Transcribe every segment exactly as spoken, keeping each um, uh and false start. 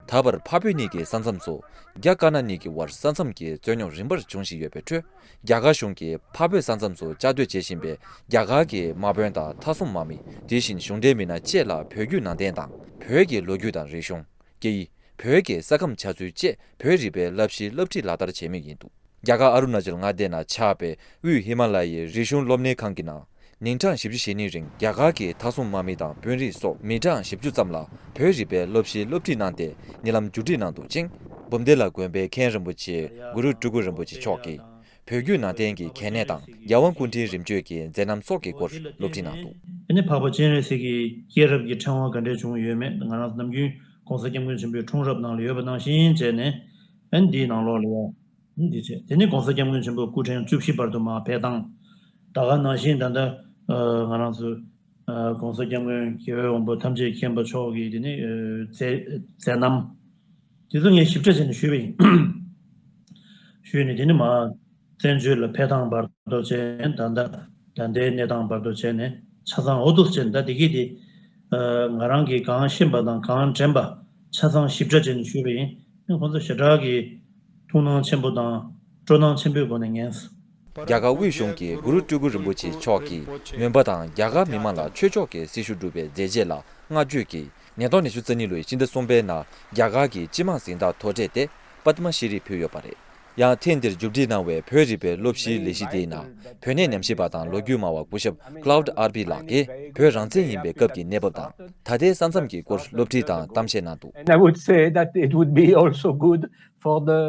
ད་བར་འཕགས་བོད་གཉིས་ཀྱི་ས་མཚམས་སུ་རྒྱ་དཀར་ནག་གཉིས་ཀྱི་དབར་ས་མཚམས་ཀྱི་རྩོད་རྙོག་རིམ་པར་འབྱུང་བཞིན་ཡོད་པའི་ཁྲོད། རྒྱ་གར་གཞུང་གིས་འཕགས་བོད་ས་མཚམས་སུ་བཅའ་སྡོད་བྱེད་བཞིན་པའི་རྒྱ་གར་གྱི་དམག་དཔོན་དང་མཐའ་སྲུང་དམག་མི། དེ་བཞིན་གཞུང་འབྲེལ་མི་སྣ་བཅས་ལ་བོད་བརྒྱུད་ནང་བསྟན་དང་བོད་ཀྱི་ལོ་རྒྱུས་དང་རིག་གཞུང་། སྐད་ཡིག་བོད་ཀྱི་ས་ཁམས་ཆགས་ཚུལ་བཅས་བོད་རིག་པའི་བསླབ་གཞིའི་སློབ་ཁྲིད་ལག་བསྟར་བྱེད་མུས་ཡིན་འདུག་རྒྱ་གར་ཨ་རུ་ན་ཅལ་མངའ་སྡེ་ན་ཆགས་པའི་དབུས་ཧི་མ་ལ་ཡའི་རིག་གཞུང་སློབ་གཉེར་ཁང་གི་ནང་ཉིན་གྲངས་བཞི་བཅུ་ཞེ་གཉིས་རིང་རྒྱ་གར་གྱི་མཐའ་སྲུང་དམག་མི་དང་དཔོན་རིགས་སོགས་མི་གྲངས་བཞི་བཅུ་ཙམ་ལ་བོད་རིག་པའི་སློབ་གཞིའི་སློབ་ཁྲིད་གནང་སྟེ་ཉེ་ལམ་མཇུག་སྒྲིལ་གནང་འདུག་ཅིང་། འབུམ་སྡེ་ལ་དགོན་པའི་མཁན་རིན་པོ་ཆེ་གུ་རུ་སྤྲུལ་སྐུ་རིན་པོ་ཆེ་མཆོག་གིས་བོད་བརྒྱུད་ནང་བསྟན་གྱི་གལ་གནད་དང་རྒྱལ་དབང་སྐུ་ཕྲེང་རིམ་བྱོན་གྱི་མཛད་རྣམ་སོགས་ཀྱི་སྐོར་སློབ་ཁྲིད་གནང་འདུག་དེ་ནས་འཕགས་པ་སྤྱན་རས་གཟིགས་ཀྱི་སྐྱེས་རབས་ཀྱི་ཕྲེང་བ་ག་འདྲས་བྱུང་ཡོད་མེད། ང་རང་ནམ་རྒྱུན་༸གོང་ས་༸སྐྱབས་མགོན་ཆེན་པོའི་འཁྲུངས་རབས་ནང་ལ་ཡོད་པ་ནང་བཞིན་བྱས་ནས་ཨ་ནི་འདིའི་ནང་ལོགས་ལ་ཡང་འདི་བྱས། དེ་ནས་༸གོང་ས་༸སྐྱབས་མགོན་ཆེན་པོ་སྐུ་ཕྲེང་བཅུ་བཞི་བར་དུ་མར་འཕེལ་སྟངས། ད་ག་ནང་བཞིན་ད་ལྟ་ཨ་ང་རང་ཚོ་ཨ་༸གོང་ས་༸སྐྱབས་མགོན་རྒྱལ་བའི་དབང་པོ་ཐམས་ཅད་མཁྱེན་པ་མཆོག་གི་དེ་ནས་ཨ་མཛད་མཛད་རྣམ་དེ་ཚོ་ངས་ཞིབ་ཕྲ་བྱས་ནས་ཞུས་པ་ཡིན། ཞུས་ནས་དེ་ནས་མར་བཙན་བྱོལ་ལ་འཕེལ་སྟངས་བར་དུ་བྱས། ད་ལྟ་ད་ལྟའི་གནས་སྟངས་བར་དུ་བྱས་ནས་ཆ་ཚང་འོ་འདུག་བྱས་ནས་ད་དེ་གི་དེ་ཨ་ང་རང་གིས་གང་ཤེས་པ་དང་གང་དྲན་པ་ཆ་ཚང་ཞིབ་ཕྲ་བྱས་ནས་ཞུས་པ་ཡིན། ཁོང་ཚོ་ཞེ་དྲག་གི་ཐུགས་སྣང་ཆེན་པོ་དང་སྤྲོ་སྣང་ཆེན་པོའི་སྒོ་ནས་ཉན་སོང་། རྒྱ་གར་དབུས་གཞུང་གིས་གུ་རུ་སྤྲུལ་སྐུ་རིན་པོ་ཆེ་མཆོག་གིས་མོན་པ་དང་རྒྱ་གར་མི་མང་ལ་ཆོས་ཕྱོགས་ཀྱི་སྲི་ཞུ་བསྒྲུབས་པའི་མཛད་རྗེས་ལ་བསྔགས་བརྗོད་ཀྱིས། ཉིས་སྟོང་ཉི་ཤུ་རྩ་གཉིས་ལོའི་ཕྱི་ཟླ་གསུམ་པའི་ནང་རྒྱ་གར་གྱི་སྤྱི་དམངས་གཟེངས་རྟགས་མཐོ་གྲས་ཏེ་པདྨ་ཤྲི་རི་ཕུལ་ཡོད་པ་རེད། ཡང་ཐེངས་འདིར་མཇུག་སྒྲིལ་གནང་བའི་བོད་རིག་པའི་སློབ་གཞིའི་ལས་གཞི་དེའི་ནང་བོད་གནས་ཉམས་ཞིབ་པ་དང་ལོ་རྒྱུས་སྨྲ་བ་སྐུ་ཞབས་Claude Arpi ལགས་ཀྱིས་བོད་རང་བཙན་ཡིན་པའི་སྐབས་ཀྱི་གནས་བབ་དང་ད་ལྟའི་ས་མཚམས་ཀྱི་སྐོར་སློབ་ཁྲིད་དང་གཏམ་བཤད་གནང་འདུག And I would say that it would be also good for the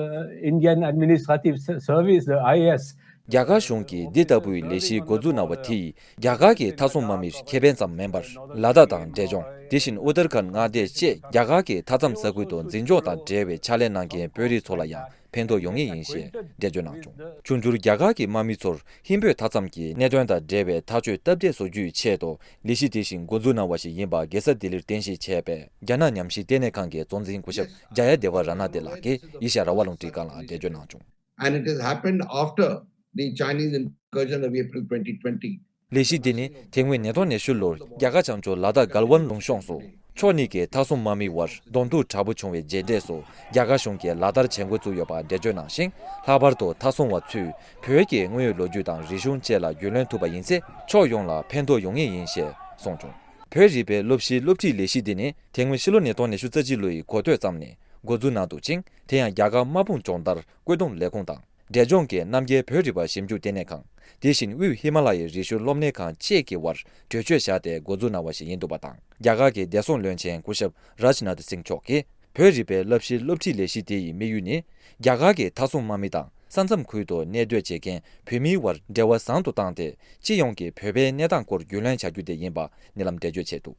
Indian Administrative Service, the I A S. རྒྱ་གར་གཞུང་གིས་འདི་ལྟ་བུའི་ལས་གཞི་འགོ་འཛུགས་གནང་བ་དེས་རྒྱ་གར་གྱི་མཐའ་སྲུང་དམག་མིར་ཁེ་ཕན་ཙམ་མིན་པར་ལ་དྭགས་དང་འབྲས་ལྗོངས། དེ་བཞིན་ཨུ་ཏར་ཁཱན་མངའ་སྡེ་བཅས་རྒྱ་གར་གྱི་མཐའ་མཚམས་ས་ཁུལ་དུ་འཛིན་སྐྱོང་དང་འབྲེལ་བའི་ཕྱག་ལས་གནང་མཁན་བོད་རིགས་ཚོ་ལ་ཡང་ཕན་ཐོགས་ཡོང་ངེས་ཡིན་ཞེས་འགྲེལ་བརྗོད་གནང་བྱུང་། འབྱུང་འགྱུར་རྒྱ་གར་གྱི་དམག་མི་ཚོར་ཧིན་བོད་མཐའ་མཚམས་ཀྱི་གནད་དོན་དང་འབྲེལ་བའི་ཐག་གཅོད་སྟབས་བདེ་བཟོ་རྒྱུའི་ཆེད་དུ་ལས་གཞི་དེ་བཞིན་འགོ་འཛུགས་གནང་བ་ཞིག་ཡིན་པ་རྒྱལ་ས་ལྡི་ལིར་རྟེན་གཞི་བྱས་པའི་རྒྱ་ནག་ཉམས་ཞིབ་ལྟེ་གནས་ཁང་གི་གཙོ་འཛིན་སྐུ་ཞབས་ཇ་ཡ་དེ་བ་ར་ན་དེ་ལགས་ཀྱིས་ཨེ་ཤ་ཡ་རང་དབང་རླུང་འཕྲིན་ཁང་ལ་འགྲེལ་བརྗོད་གནང་བྱུང་། And it has happened after the Chinese incursion of April twenty twenty. ལས་གཞི་འདི་ནི་དེ་སྔོན་ཉིས་སྟོང་ཉི་ཤུ་ལོར་རྒྱ་གར་བྱང་ཕྱོགས་ལ་དྭགས་གལ་ཝན་ལུང་གཤོངས་སུ་ཕྱོགས་གཉིས་ཀྱི་མཐའ་སྲུང་དམག་མིའི་དབར་གདོང་ཐུག་དྲག་པོ་བྱུང་བའི་རྗེས་འབྲས་སུ་རྒྱ་གར་གཞུང་གིས་ལག་བསྟར་བྱེད་འགོ་བཙུགས་ཡོད་པ་འགྲེལ་བརྗོད་གནང་ཞིང་། ལྷག་པར་དུ་མཐའ་སྲུང་བ་ཚོས་བོད་ཀྱི་དངོས་ཡོད་ལོ་རྒྱུས་དང་རིག་གཞུང་བཅས་ལ་རྒྱུས་ལོན་ཐུབ་པ་ཡིན་ཚེ་ཕྱོགས་ཡོངས་ལ་ཕན་ཐོགས་ཡོང་ངེས་ཡིན་ཞེས་གསུངས་བྱུང་། བོད་རིག་པའི་སློབ་གཞིའི་སློབ་ཁྲིད་ལས་གཞི་འདི་ནི་དེ་སྔོན་ཕྱི་ལོ་ཉིས་སྟོང་ཉི་ཤུ་རྩ་གཅིག་ལོའི་འགོ་སྟོད་ཙམ་ནས་འགོ་འཛུགས་གནང་འདུག་ཅིང་། དེ་ཡང་རྒྱ་གར་དམག་དཔུང་སྦྱོང་བརྡར་བཀོད་འདོམས་ལས་ཁུངས་དང་། འབྲས་ལྗོངས་ཀྱི་རྣམ་རྒྱལ་བོད་རིག་པ་ཞིབ་འཇུག་ལྟེ་གནས་ཁང་། དེ་བཞིན་དབུས་ཧི་མ་ལ་ཡའི་རིག་གཞུང་སློབ་གཉེར་ཁང་བཅས་ཀྱི་དབར་གྲོས་ཆོད་བཞག་སྟེ་འགོ་འཛུགས་གནང་བ་ཞིག་ཡིན་འདུག་པ་དང་། རྒྱ་གར་གྱི་བདེ་སྲུང་བློན་ཆེན་སྐུ་ཞབས་རཱཇ་ནཱ་ཐ་སིང་མཆོག་གིས་བོད་རིག་པའི་བསླབ་གཞིའི་སློབ་ཁྲིད་ལས་གཞི་དེ་ཡི་དམིགས་ཡུལ་ནི། རྒྱ་གར་གྱི་མཐའ་སྲུང་དམག་མི་དང་ས་མཚམས་ཁུལ་དུ་གནས་སྡོད་བྱེད་མཁན་བོད་མིའི་དབར་འབྲེལ་བ་བཟང་དུ་བཏང་སྟེ། སྤྱི་ཡོངས་ཀྱི་བོད་པའི་གནས་སྟངས་སྐོར་རྒྱུས་ལོན་བྱ་རྒྱུ་དེ་ཡིན་པ་ཉེ་ལམ་འགྲེལ་བརྗོད་བྱས་འདུག